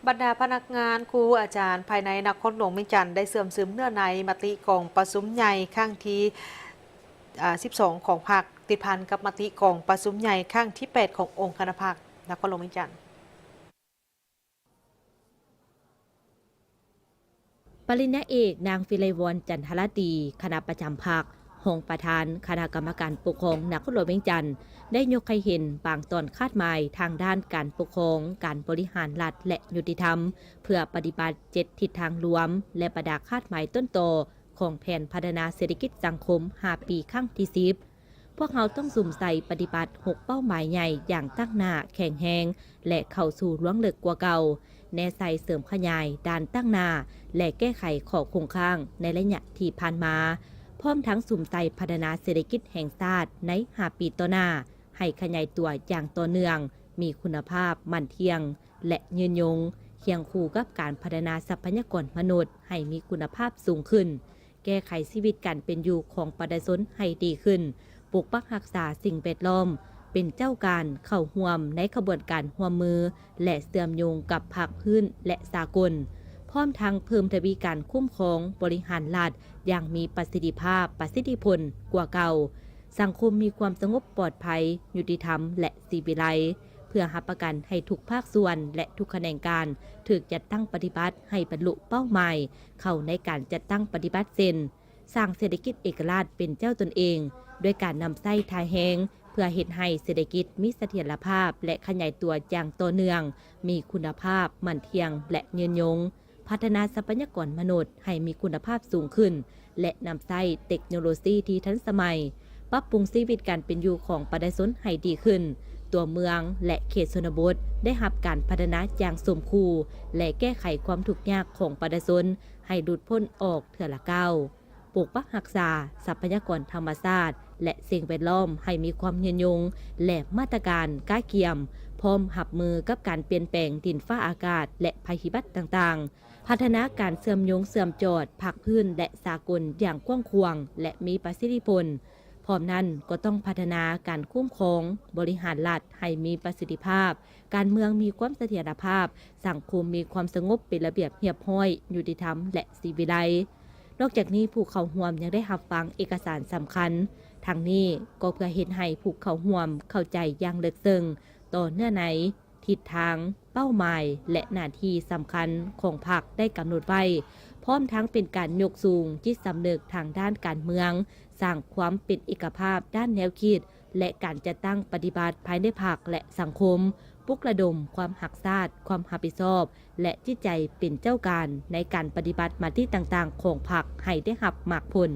ບັນດາພະນັກງານ, ຄູ, ອາຈານພາຍໃນນະຄອນຫຼວງວຽງຈັນ ໄດ້ເຊື່ອມຊຶມເນື້ອໃນມະຕິກອງປະຊຸມໃຫຍ່ຄັ້ງທີ ອາ ສິບສອງ ຂອງພັກ ຕິດພັນກັບມະຕິກອງປະຊຸມໃຫຍ່ຄັ້ງທີ ແປດ ຂອງອົງຄະນະພັກນະຄອນຫຼວງວຽງຈັນ. ປະລິນຍາເອກ ນາງ ວິໄລວອນ ຈັນທະລາຕີ ຄະນະປະຈຳພັກ, ຮອງປະທານຄະນະກຳມະການປົກຄອງນະຄອນຫຼວງວຽງຈັນ ໄດ້ຍົກໃຫ້ເຫັນບາງຕອນຄາດໝາຍທາງດ້ານການປົກຄອງ, ການບໍລິຫານລັດ ແລະ ຍຸຕິທຳ ເພື່ອປະຕິບັດເຈັດທິດທາງລວມ ແລະ ບັນດາຄາດໝາຍຕົ້ນຕໍຂອງແຜນພັດທະນາເສດຖະກິດສັງຄົມຫ້າປີຄັ້ງທີ ສິບ. ພວກເຮົາຕ້ອງສຸມໃສ່ປະຕິບັດຫົກເປົ້າໝາຍໃຫຍ່ຢ່າງຕັ້ງໜ້າ, ແຂງແຮງ ແລະ ເຂົ້າສູ່ລວງເລິກກວ່າເກົ່າ, ແນໃສ່ເສີມຂະຫຍາຍດ້ານຕັ້ງໜ້າ ແລະ ແກ້ໄຂຂໍ້ຄົງຄ້າງໃນໄລຍະທີ່ຜ່ານມາ, ພ້ອມທັງສຸມໃສ່ພັດທະນາເສດຖະກິດແຫ່ງຊາດໃນຫ້າປີຕໍ່ໜ້າ ໃຫ້ຂະຫຍາຍຕົວຢ່າງຕໍ່ເນື່ອງ, ມີຄຸນນະພາບ, ໝັ້ນທ່ຽງ ແລະ ຍືນຍົງ, ຄຽງຄູ່ກັບການພັດທະນາຊັບພະຍາກອນມະນຸດໃຫ້ມີຄຸນນະພາບສູງຂຶ້ນ, ແກ້ໄຂຊີວິດການເປັນຢູ່ຂອງປະຊາຊົນໃຫ້ດີຂຶ້ນ, ປົກປັກຮັກສາສິ່ງແວດລ້ອມ, ເປັນເຈົ້າການເຂົ້າຮ່ວມໃນຂະບວນການຮ່ວມມື ແລະ ເຊື່ອມໂຍງກັບພາກພື້ນ ແລະ ສາກົນ, ພ້ອມທັງເພີ່ມທະວີການຄຸ້ມຄອງບໍລິຫານລັດຢ່າງມີປະສິດທິພາບ, ປະສິດທິຜົນກວ່າເກົ່າ, ສັງຄົມມີຄວາມສະຫງົບປອດໄພ, ຍຸຕິທຳ ແລະ ສີວິໄລ, ເພື່ອຮັບປະກັນໃຫ້ທຸກພາກສ່ວນ ແລະ ທຸກຂະແໜງການຖືກຈັດຕັ້ງປະຕິບັດໃຫ້ບັນລຸເປົ້າໝາຍເຂົ້າໃນການຈັດຕັ້ງປະຕິບັດ ເຊັ່ນ ສ້າງເສດຖະກິດເອກະລາດເປັນເຈົ້າຕົນເອງ ດ້ວຍການນຳໃຊ້ທ່າແຮງ ເພື່ອເຮັດໃຫ້ເສດຖະກິດມີສະຖຽນລະພາບ ແລະ ຂະຫຍາຍຕົວຢ່າງຕໍ່ເນື່ອງ, ມີຄຸນນະພາບ, ໝັ້ນທ່ຽງ ແລະ ຍືນຍົງ, ພັດທະນາຊັບພະຍາກອນມະນຸດໃຫ້ມີຄຸນນະພາບສູງຂຶ້ນ ແລະ ນຳໃຊ້ເຕັກໂນໂລຊີທີ່ທັນສະໄໝ, ປັບປຸງຊີວິດການເປັນຢູ່ຂອງປະຊາຊົນໃຫ້ດີຂຶ້ນ, ຕົວເມືອງ ແລະ ເຂດຊົນນະບົດໄດ້ຮັບການພັດທະນາຢ່າງສົມຄູ່ ແລະ ແກ້ໄຂຄວາມທຸກຍາກຂອງປະຊາຊົນໃຫ້ຫຼຸດພົ້ນອອກເທື່ອລະກ້າວ, ປົກປັກຮັກສາຊັບພະຍາກອນທຳມະຊາດ ແລະ ສິ່ງແວດລ້ອມໃຫ້ມີຄວາມຍືນຍົງ ແລະ ມາດຕະການກະກຽມ ພ້ອມຮັບມືກັບການປ່ຽນແປງດິນຟ້າອາກາດ ແລະ ໄພພິບັດຕ່າງໆ, ພັດທະນາການເຊື່ອມໂຍງເຊື່ອມຈອດພາກພື້ນ ແລະ ສາກົນຢ່າງກວ້າງຂວາງ ແລະ ມີປະສິດທິຜົນ. ພ້ອມນັ້ນກໍຕ້ອງພັດທະນາການຄຸ້ມຄອງບໍລິຫານລັດໃຫ້ມີປະສິດທິພາບ, ການເມືອງມີຄວາມສະຖຽນລະພາບ, ສັງຄົມມີຄວາມສະຫງົບເປັນລະບຽບຮຽບຮ້ອຍ, ຍຸຕິທຳ ແລະ ສີວິໄລ. ນອກຈາກນີ້, ຜູ້ເຂົ້າຮ່ວມຍັງໄດ້ຮັບຟັງເອກະສານສຳຄັນ. ທັງນີ້ກໍເພື່ອເຮັດໃຫ້ຜູ້ເຂົ້າຮ່ວມເຂົ້າໃຈຢ່າງເລິກເຊິ່ງຕໍ່ເນື້ອໃນ, ທິດທາງ, ເປົ້າໝາຍ ແລະ ໜ້າທີ່ສຳຄັນຂອງພັກໄດ້ກຳນົດໄວ້, ພ້ອມທັງເປັນການຍົກສູງຈິດສຳນຶກທາງດ້ານການເມືອງ, ສ້າງຄວາມເປັນເອກະພາບດ້ານແນວຄິດ ແລະ ການຈັດຕັ້ງປະຕິບັດພາຍໃນພັກ ແລະ ສັງຄົມ, ປຸກລະດົມຄວາມຮັກຊາດ, ຄວາມຮັບຜິດຊອບ ແລະ ຈິດໃຈເປັນເຈົ້າການໃນການປະຕິບັດມະຕິຕ່າງໆຂອງພັກໃຫ້ໄດ້ຮັບໝາກຜົນ.